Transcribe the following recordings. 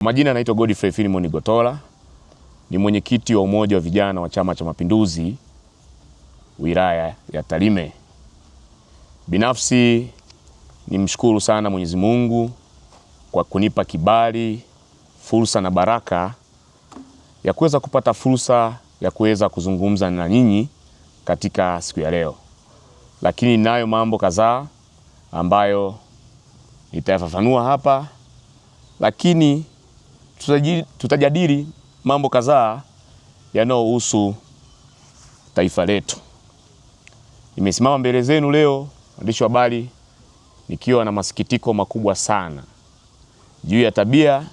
Majina naitwa Godfrey Philemon Gotola, ni mwenyekiti wa Umoja wa Vijana wa Chama cha Mapinduzi wilaya ya Tarime. Binafsi nimshukuru sana Mwenyezi Mungu kwa kunipa kibali, fursa na baraka ya kuweza kupata fursa ya kuweza kuzungumza na nyinyi katika siku ya leo. Lakini ninayo mambo kadhaa ambayo nitayafafanua hapa, lakini tutajadili mambo kadhaa yanayohusu taifa letu. Nimesimama mbele zenu leo waandishi wa habari nikiwa na masikitiko makubwa sana juu ya tabia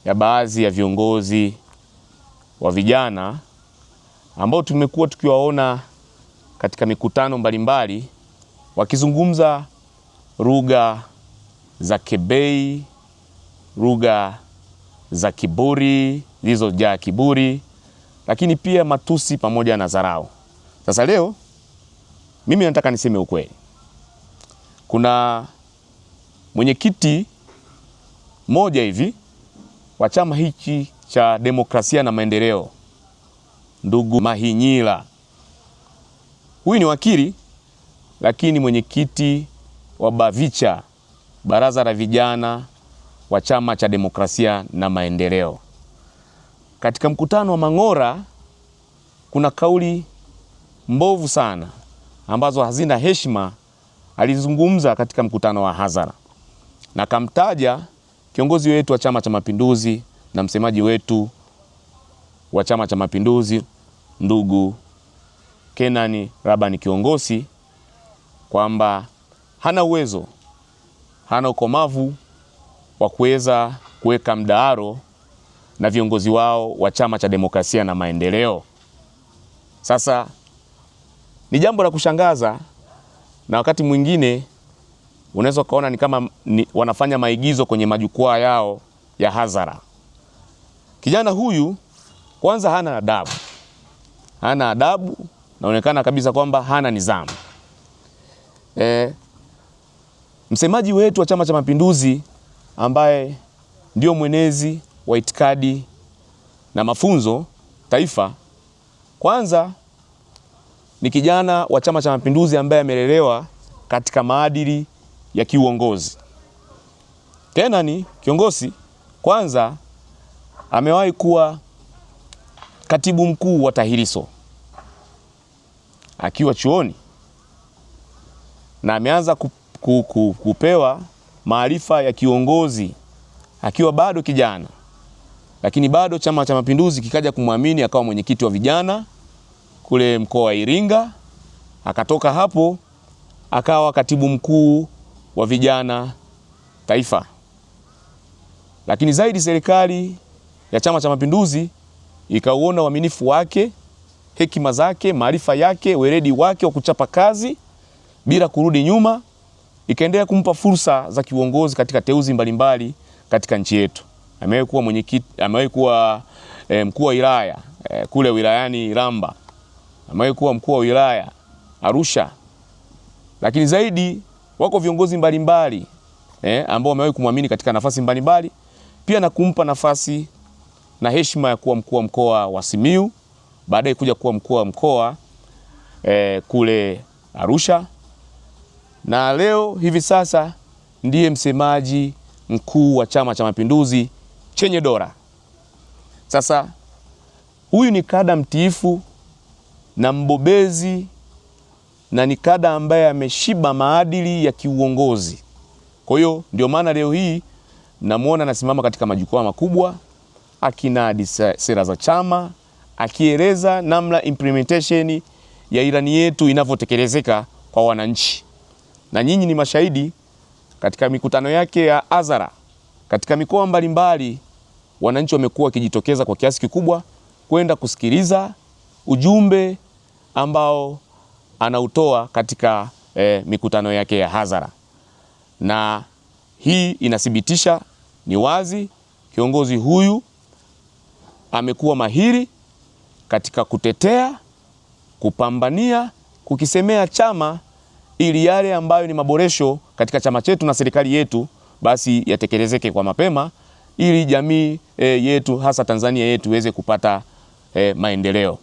ya baadhi ya viongozi wa vijana ambao tumekuwa tukiwaona katika mikutano mbalimbali wakizungumza lugha za kebei, lugha za kiburi zilizojaa kiburi, lakini pia matusi pamoja na dharau. Sasa leo mimi nataka niseme ukweli. Kuna mwenyekiti mmoja hivi wa chama hichi cha Demokrasia na Maendeleo, ndugu Mahinyila. Huyu ni wakili lakini mwenyekiti wa BAVICHA, Baraza la Vijana wa Chama cha Demokrasia na Maendeleo. Katika mkutano wa Mang'ora kuna kauli mbovu sana ambazo hazina heshima alizungumza katika mkutano wa hadhara, na kamtaja kiongozi wetu wa Chama cha Mapinduzi na msemaji wetu wa Chama cha Mapinduzi ndugu Kenani Rabani Kiongosi kwamba hana uwezo, hana ukomavu wa kuweza kuweka mdahalo na viongozi wao wa Chama cha Demokrasia na Maendeleo. Sasa ni jambo la kushangaza, na wakati mwingine unaweza ukaona ni kama wanafanya maigizo kwenye majukwaa yao ya hadhara. Kijana huyu kwanza hana adabu, hana adabu, naonekana kabisa kwamba hana nidhamu. Msemaji wetu wa Chama cha Mapinduzi ambaye ndio mwenezi wa itikadi na mafunzo taifa, kwanza ni kijana wa Chama cha Mapinduzi ambaye amelelewa katika maadili ya kiuongozi. Tena ni kiongozi, kwanza amewahi kuwa katibu mkuu wa TAHLISO akiwa chuoni, na ameanza kupewa maarifa ya kiongozi akiwa bado kijana, lakini bado Chama cha Mapinduzi kikaja kumwamini akawa mwenyekiti wa vijana kule mkoa wa Iringa. Akatoka hapo akawa katibu mkuu wa vijana taifa. Lakini zaidi serikali ya Chama cha Mapinduzi ikauona uaminifu wake, hekima zake, maarifa yake, weledi wake wa kuchapa kazi bila kurudi nyuma, ikaendelea kumpa fursa za kiuongozi katika teuzi mbalimbali katika nchi yetu. Amewahi kuwa mwenyekiti, amewahi kuwa mkuu wa wilaya kule wilayani Iramba, amewahi kuwa mkuu wa wilaya Arusha. Lakini zaidi wako viongozi mbalimbali ambao wamewahi kumwamini katika nafasi mbalimbali, pia na kumpa nafasi na heshima ya kuwa mkuu wa mkoa wa Simiyu, baadaye kuja kuwa mkuu wa mkoa kule Arusha, na leo hivi sasa ndiye msemaji mkuu wa Chama cha Mapinduzi chenye dola. Sasa huyu ni kada mtiifu na mbobezi na ni kada ambaye ameshiba maadili ya kiuongozi. Kwa hiyo ndio maana leo hii namuona anasimama katika majukwaa makubwa akinadi sera za chama, akieleza namna implementation ya ilani yetu inavyotekelezeka kwa wananchi. Na nyinyi ni mashahidi katika mikutano yake ya hadhara katika mikoa mbalimbali, wananchi wamekuwa wakijitokeza kwa kiasi kikubwa kwenda kusikiliza ujumbe ambao anautoa katika mikutano yake ya hadhara. Na hii inathibitisha ni wazi kiongozi huyu amekuwa mahiri katika kutetea, kupambania, kukisemea chama ili yale ambayo ni maboresho katika chama chetu na serikali yetu basi yatekelezeke kwa mapema ili jamii yetu hasa Tanzania yetu iweze kupata maendeleo.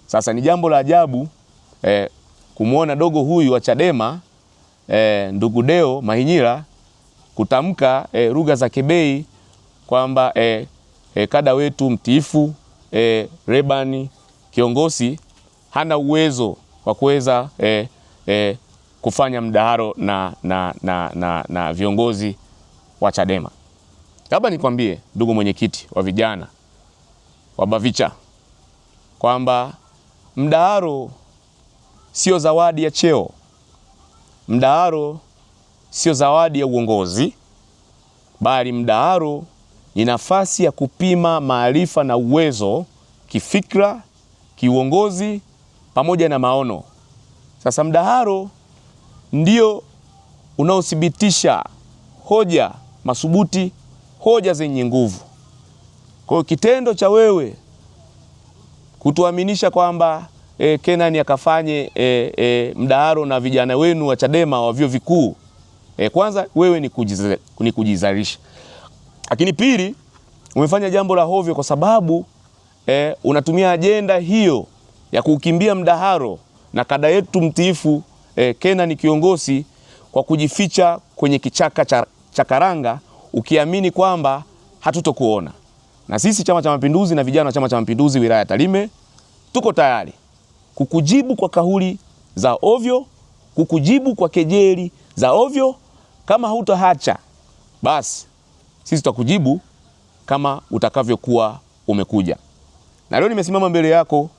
Sasa ni jambo la ajabu kumwona dogo huyu wa Chadema ndugu Deo Mahinyila kutamka lugha za kebei kwamba kada wetu mtiifu Rebani kiongozi hana uwezo wa kuweza kufanya mdahalo na viongozi wa Chadema. Labda nikwambie ndugu mwenyekiti wa vijana wa Bavicha kwamba mdahalo sio zawadi ya cheo, mdahalo sio zawadi ya uongozi, bali mdahalo ni nafasi ya kupima maarifa na uwezo kifikra, kiuongozi pamoja na maono. Sasa mdahalo ndio unaothibitisha hoja masubuti, hoja zenye nguvu. Kwa hiyo kitendo cha wewe kutuaminisha kwamba Kenani akafanye mdahalo na vijana wenu wa Chadema wa vyuo vikuu, kwanza wewe ni kujizalisha. Lakini pili, umefanya jambo la hovyo kwa sababu unatumia ajenda hiyo ya kukimbia mdahalo na kada yetu mtiifu Kenani kiongozi kwa kujificha kwenye kichaka cha karanga ukiamini kwamba hatutokuona. Na sisi Chama cha Mapinduzi na vijana wa Chama cha Mapinduzi wilaya ya Tarime tuko tayari kukujibu kwa kauli za ovyo, kukujibu kwa kejeli za ovyo. Kama hutahacha basi sisi tutakujibu kama utakavyokuwa umekuja. Na leo nimesimama mbele yako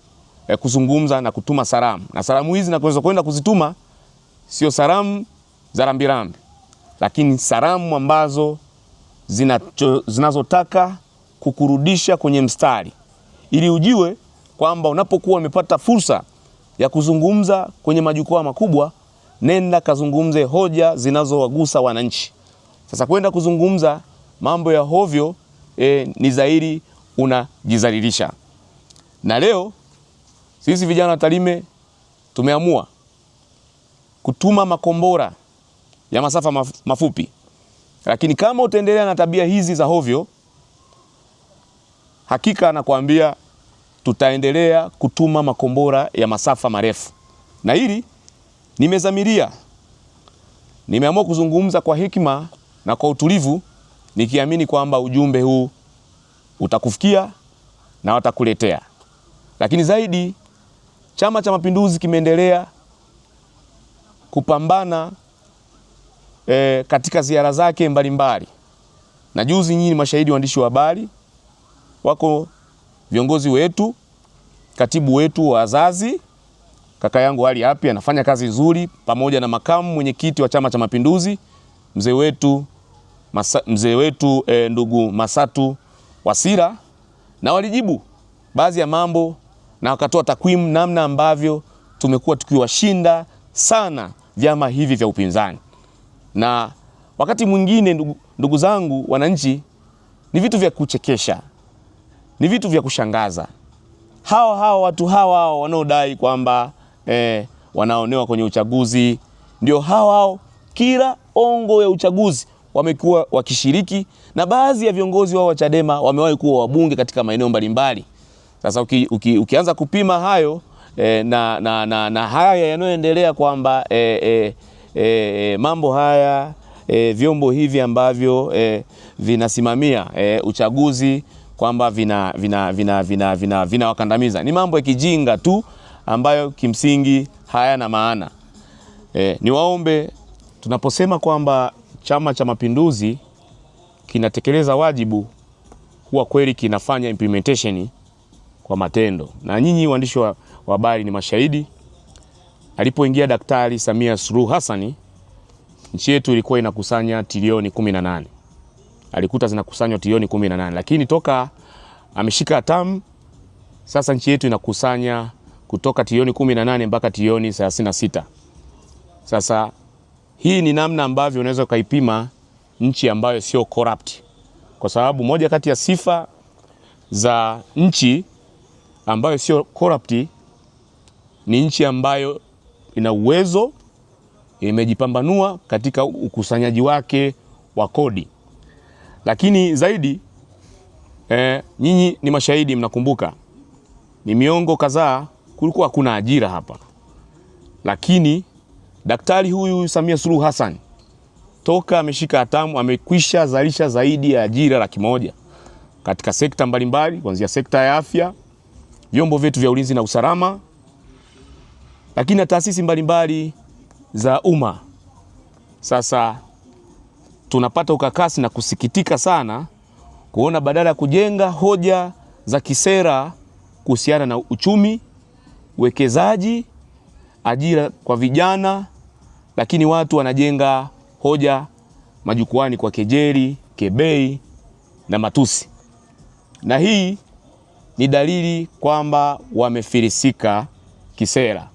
kuzungumza na kutuma salamu. Na salamu hizi naweza kwenda kuzituma sio salamu za rambirambi, lakini salamu ambazo zinazotaka kukurudisha kwenye mstari ili ujue kwamba unapokuwa umepata fursa ya kuzungumza kwenye majukwaa makubwa, nenda kazungumze hoja zinazowagusa wananchi. Sasa kwenda kuzungumza mambo ya hovyo ni zaidi unajizalilisha. Na leo sisi vijana wa Tarime tumeamua kutuma makombora ya masafa mafupi. Lakini kama utaendelea na tabia hizi za hovyo, hakika nakwambia tutaendelea kutuma makombora ya masafa marefu. Na hili nimezamiria, nimeamua kuzungumza kwa hekima na kwa utulivu, nikiamini kwamba ujumbe huu utakufikia na watakuletea. Lakini zaidi, Chama cha Mapinduzi kimeendelea kupambana katika ziara zake mbalimbali. Na juzi nyinyi mashahidi waandishi wa habari, wako viongozi wetu, katibu wetu wa wazazi, kaka yangu Ali Hapi anafanya kazi nzuri, pamoja na makamu mwenyekiti wa Chama cha Mapinduzi mzee wetu ndugu Masatu Wasira, na walijibu baadhi ya mambo na wakatoa takwimu namna ambavyo tumekuwa tukiwashinda sana vyama hivi vya upinzani. Na wakati mwingine ndugu zangu wananchi, ni vitu vya kuchekesha, ni vitu vya kushangaza. Hawa watu hawa wanaodai kwamba wanaonewa kwenye uchaguzi ndio hawa kila ongo ya uchaguzi wamekuwa wakishiriki, na baadhi ya viongozi wao wa Chadema wamewahi kuwa wabunge katika maeneo mbalimbali. Sasa ukianza kupima hayo na haya yanayoendelea kwamba mambo haya vyombo hivi ambavyo vinasimamia uchaguzi kwamba vina wakandamiza, ni mambo ya kijinga tu ambayo kimsingi hayana maana. Niwaombe, tunaposema kwamba Chama cha Mapinduzi kinatekeleza wajibu, huwa kweli kinafanya implementation kwa matendo. Na nyinyi waandishi wa habari ni mashahidi. Alipoingia Daktari Samia Suluhu Hassan, nchi yetu ilikuwa inakusanya trilioni 18. Alikuta zinakusanywa trilioni 18, lakini toka ameshika hatamu sasa nchi yetu inakusanya kutoka trilioni 18 mpaka trilioni 36. Sasa hii ni namna ambavyo unaweza ukaipima nchi ambayo sio corrupt, kwa sababu moja kati ya sifa za nchi ambayo sio corrupt ni nchi ambayo ina uwezo, imejipambanua katika ukusanyaji wake wa kodi. Lakini zaidi nyinyi ni mashahidi, mnakumbuka ni miongo kadhaa kulikuwa hakuna ajira hapa, lakini daktari huyu Samia Suluhu Hassan toka ameshika hatamu amekwisha zalisha zaidi ya ajira 100,000 katika sekta mbalimbali, kuanzia sekta ya afya, vyombo vyetu vya ulinzi na usalama, lakini na taasisi mbalimbali za umma. Sasa tunapata ukakasi na kusikitika sana kuona badala ya kujenga hoja za kisera kuhusiana na uchumi, uwekezaji, ajira kwa vijana, lakini watu wanajenga hoja majukwani kwa kejeli, kebei na matusi, na hii ni dalili kwamba wamefilisika kisera.